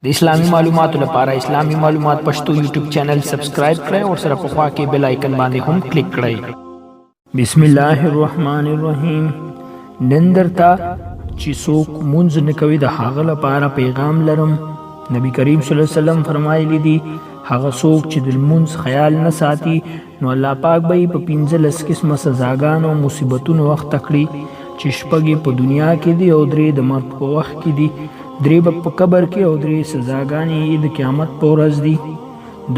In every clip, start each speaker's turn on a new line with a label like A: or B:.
A: د اسلامي معلوماتو لپاره اسلامي معلومات پښتو یوټیوب چینل سبسکرایب کړئ او سره په خوا کې بیل آیکن باندې هم کلیک کړئ. بسم الله الرحمن الرحیم. نن درته چې څوک مونځ نه کوي د هغه لپاره پیغام لرم. نبی کریم صلی الله علیه وسلم فرمایلی دي، هغه څوک چې د لمونځ خیال نه ساتي نو الله پاک به یې په 15 قسمه سزاګانو او مصیبتونو اخته کړي، چې شپږ یې په دنیا کې دي او درې د مرګ په وخت کې دي، درې به په قبر کې او درې سزاګانې یې د قیامت په ورځ دي.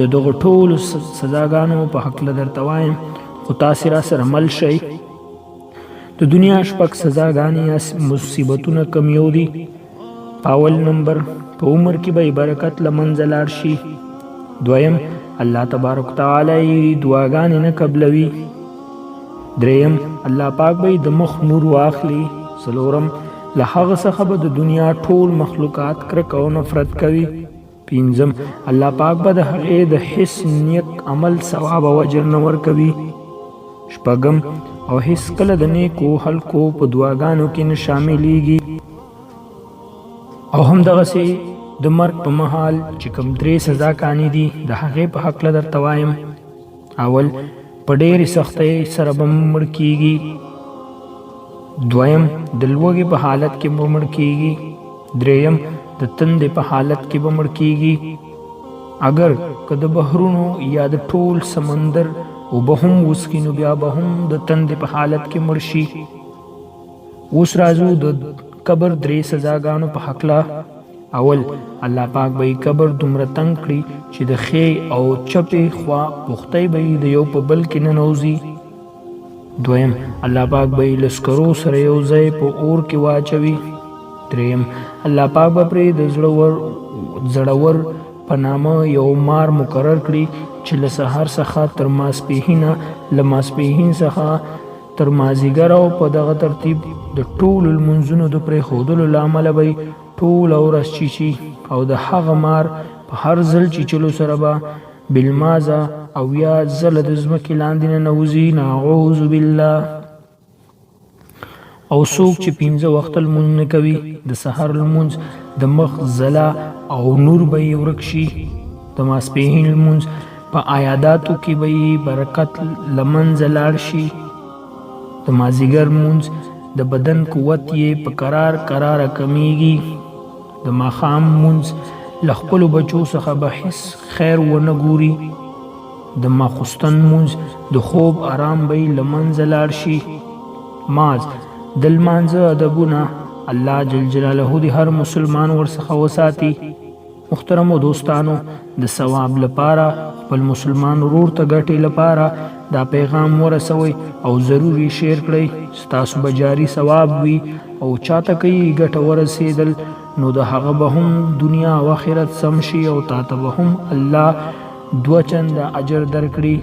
A: د دغو ټولو سزاګانو په هکله درته وایم، خو تاسې را سره مل شئ. د دنیا شپږ سزاګانې یا مصیبتونه کم یو دي. په اول نمبر، په عمر کې به یې برکت له منځه لاړ شي. دویم، الله تبارک تعالی یې دعاګانې نه قبلوي. دریم، الله پاک به یې د مخ نور واخلي. څلورم، له هغه څخه به د دنیا ټول مخلوقات کرکه او نفرت کوي. پنځم، الله پاک به د هغې د هیڅ نیک عمل ثواب او اجر نه ورکوي. شپږم، او هیڅ کله د نیکو خلکو په دعاګانو کې نه شاملیږي. او هم دغسې د مرګ په مهال چې کوم درې سزاګانې دي د هغې په هکله درته وایم. اول، په ډېرې سختۍ سره به مړ کیږي. دویم، د لوږې په حالت کې به مړ کیږي. دریم، د تندې په حالت کې به مړ کیږي. اګر که د بحرونو یا د ټول سمندر اوبه هم وڅښي نو بیا به هم د تندې په حالت کې مړ شي. اوس راځو د قبر درې سزاګانو په هکله. اول، الله پاک به یې قبر دومره تنګ کړي چې د ښې او چپې خوا پوښتۍ به یې د یو په بل کې ننوځي. دویم، الله پاک به یې له سکرو سره یو ځای په اور کې واچوي. دریم، الله پاک به پرې د زړور په نامه یو مار مقرر کړي چې له سهار څخه تر ماسپښینه، له ماسپښین څخه تر مازیګر، او په دغه ترتیب د ټولو لمونځونو د پرېښودلو له امله به یې ټوله ورځ چیچي، او د هغه مار په هر ځل چیچلو سره به بالمازه او یا ځله د ځمکې لاندې ننوځي. نعوذ بالله. او څوک چې پنځه وخته لمونځ نه کوي، د سهار لمونځ د مخ ځلا او نور به یې ورک شي. د ماسپښین لمونځ په عایداتو کې به یې برکت له منځه لاړ شي. د مازیګر لمونځ د بدن قوت یې په کرار کراره کمیږي. د ماښام لمونځ له خپلو بچو څخه به هیڅ خیر ونه ګوري. د ماخوستن لمونځ د خوب ارام به یې له منځه لاړ شي. ماز د لمانځه ادبونه الله جل جلاله دې هر مسلمان ورڅخه وساتي. محترمو دوستانو، د ثواب لپاره خپل مسلمان ورور ته ګټې لپاره دا پیغام ورسوئ او ضرور یې شیر کړئ. ستاسو به جاري ثواب وي، او چاته که یې ګټه ورسېدل نو د هغه به هم دنیا او آخرت سم شي، او تاته به هم الله دوه چنده اجر درکړي.